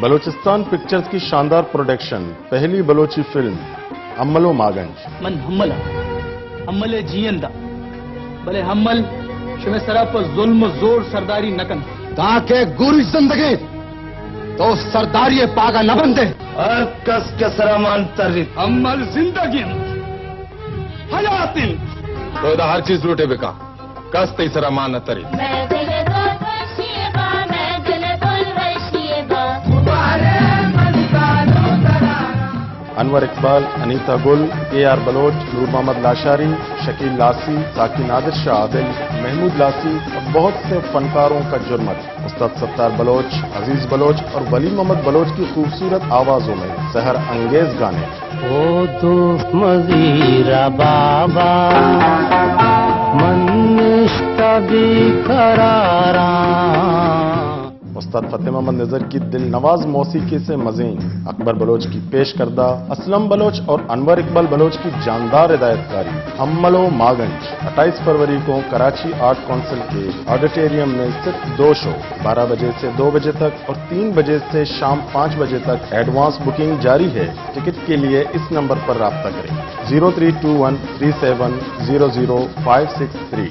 بلوچستان پکچرز کی شاندار پروڈکشن، پہلی بلوچی فلم ہمل و ماگنج۔ من ہمل آں، ہمل ءِ جیئند آں، بلے ہمل شمئے سرا پہ ظلم و زور سرداری نہ کنت۔ دانکہ گوری زندگیں تو سرداری ءِ پاگا نہ بندے۔ ہر کس کہ سرا مان تریت۔ ہمل زندگ انت، حیات انت۔ تو ادا ہر چیز لوٹے بکن، کس تئی سرا مان نہ تریت۔ مئے دل ءِ گل وشی با، مئے دل ءِ گل وشی با۔ انور اقبال، انیتا گل، اے آر بلوچ، نور محمد لاشاری، شکیل لاسی، ساقی نادر شاہ عادل، محمود لاسی اور بہت سے فنکاروں کا جرمت۔ استاد ستار بلوچ، عزیز بلوچ اور ولی محمد بلوچ کی خوبصورت آوازوں میں سحر انگیز گانے۔ او دوست مزیر بابا، من نشتہ بے قراراں۔ استاد فتح محمد نظر کی دل نواز موسیقی سے مزین اکبر بلوچ کی پیش کردہ، اسلم بلوچ اور انور اقبال بلوچ کی جاندار ہدایت کاری، ہمل و ماگنج، اٹھائیس فروری کو کراچی آرٹ کونسل کے آڈیٹوریم میں صرف دو شو، بارہ بجے سے دو بجے تک اور تین بجے سے شام پانچ بجے تک۔ ایڈوانس بکنگ جاری ہے۔ ٹکٹ کے لیے اس نمبر پر رابطہ کریں، zero three two one three seven zero zero five six three.